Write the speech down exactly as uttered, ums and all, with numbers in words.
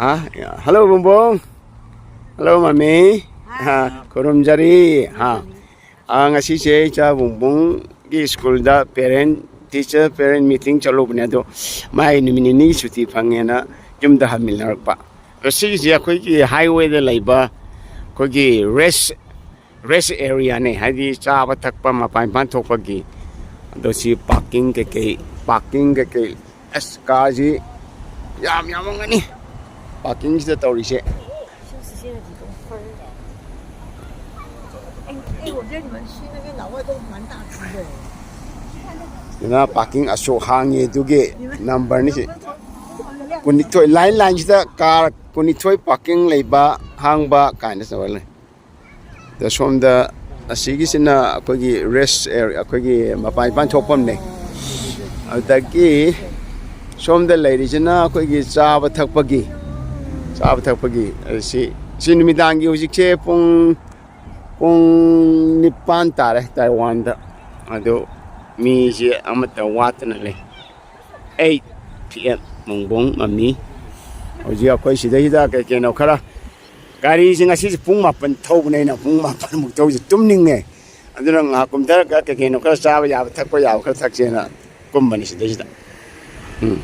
ꯍꯥ? Hello, ꯕꯨꯡꯕꯨꯡ꯫ Hello, ꯃꯃꯤ꯫ ꯍꯥ, ꯈꯨꯔꯨꯝꯖꯔꯤ꯫ ꯍꯥ꯫ ꯑ, ꯉꯁꯤꯁꯦ ꯏꯆꯥ ꯕꯨꯡꯕꯨꯡꯒꯤ ꯁ꯭ꯀꯨꯜꯗ parent, teacher parent meeting ꯆꯠꯂꯨꯕꯅꯦ, ꯑꯗꯣ ꯃꯥꯏ ꯅꯨꯃꯤꯠ ꯅꯤꯅꯤ ꯁꯨꯇꯤ ꯐꯪꯉꯦꯅ ꯌꯨꯝꯗ ꯍꯟꯃꯤꯟꯅꯔꯛꯄ꯫ ꯑꯗꯣ ꯁꯤꯒꯤꯁꯦ ꯑꯩꯈꯣꯏꯒꯤ highwayꯗ ꯂꯩꯕ ꯑꯩꯈꯣꯏꯒꯤ rest, rest areaꯅꯦ, ꯍꯥꯏꯗꯤ ꯆꯥꯕ ꯊꯛꯄ ꯃꯄꯥꯟ ꯏꯄꯥꯟ ꯊꯣꯛꯄꯒꯤ꯫ ꯑꯗꯣ ꯁꯤ parking ꯀꯩꯀꯩ, parking ꯀꯩꯀꯩ, ꯑꯁ, ꯀꯥꯁꯤ ꯌꯥꯝ ꯌꯥꯝꯃꯝꯒꯅꯤ꯫ Parkingꯁꯤꯗ ꯇꯧꯔꯤꯁꯦ꯫ 哎，哎，我觉得你们去那边老外都蛮大只的。 ꯑꯗꯨꯅ parking ꯑꯁꯨꯛ ꯍꯥꯡꯉꯤ ꯑꯗꯨꯒꯤ numberꯅꯤ ꯁꯤ꯫ ꯀꯨꯟꯅꯤꯊꯣꯏ, line lineꯁꯤꯗ car ꯀꯨꯟꯅꯤꯊꯣꯏ parking ꯂꯩꯕ, ꯍꯥꯡꯕ ꯀꯥꯏꯅ ꯇꯧꯔ ꯂꯩ꯫ ꯑꯗ ꯁꯣꯝꯗ ꯑꯁꯤꯒꯤꯁꯤꯅ ꯑꯩꯈꯣꯏꯒꯤ rest area, ꯑꯩꯈꯣꯏꯒꯤ ꯃꯄꯥꯟ ꯏꯄꯥꯟ ꯊꯣꯛꯐꯝꯅꯦ꯫ ꯑꯗꯨꯗꯒꯤ ꯁꯣꯝꯗ ꯂꯩꯔꯤꯁꯤꯅ ꯑꯩꯈꯣꯏꯒꯤ ꯆꯥꯕ ꯊꯛꯄꯒꯤ, ꯆꯥꯕ ꯊꯛꯄꯒꯤ꯫ ꯑꯗꯨ ꯁꯤ, ꯁꯤ ꯅꯨꯃꯤꯗꯥꯡꯒꯤ ꯍꯧꯖꯤꯛꯁꯦ ꯄꯨꯡ, ꯄꯨꯡ ꯅꯤꯄꯥꯟ ꯇꯥꯔꯦ ꯇꯥꯏꯋꯥꯟꯗ꯫ ꯑꯗꯨ ꯃꯤꯁꯦ ꯑꯃꯠꯇ ꯋꯥꯠꯇꯅ ꯂꯩ꯫ eight p.m. ꯃꯣꯡꯕꯣꯡ ꯃꯃꯤ꯫ ꯍꯧꯖꯤꯛ ꯑꯩꯈꯣꯏ ꯁꯤꯗꯩꯁꯤꯗ ꯀꯩ ꯀꯩꯅꯣ ꯈꯔ, ꯒꯥꯔꯤꯁꯦ ꯉꯁꯤꯁꯦ ꯄꯨꯡ ꯃꯥꯄꯟ ꯊꯧꯕꯅꯦ ꯑꯩꯅ, ꯄꯨꯡ ꯃꯥꯄꯟꯃꯨꯛ ꯊꯧꯁꯦ ꯇꯨꯝꯅꯤꯡꯉꯦ꯫ ꯑꯗꯨꯅ ꯉꯥꯏꯍꯥꯛ ꯀꯨꯝꯊꯔꯒ ꯀꯩ ꯀꯩꯅꯣ ꯈꯔ ꯆꯥꯕ ꯌꯥꯕ ꯊꯛꯄ ꯌꯥꯕ ꯈꯔ ꯊꯛꯁꯦꯅ ꯀꯨꯝꯕꯅꯤ ꯁꯤꯗꯩꯁꯤꯗ꯫ ꯎꯝ꯫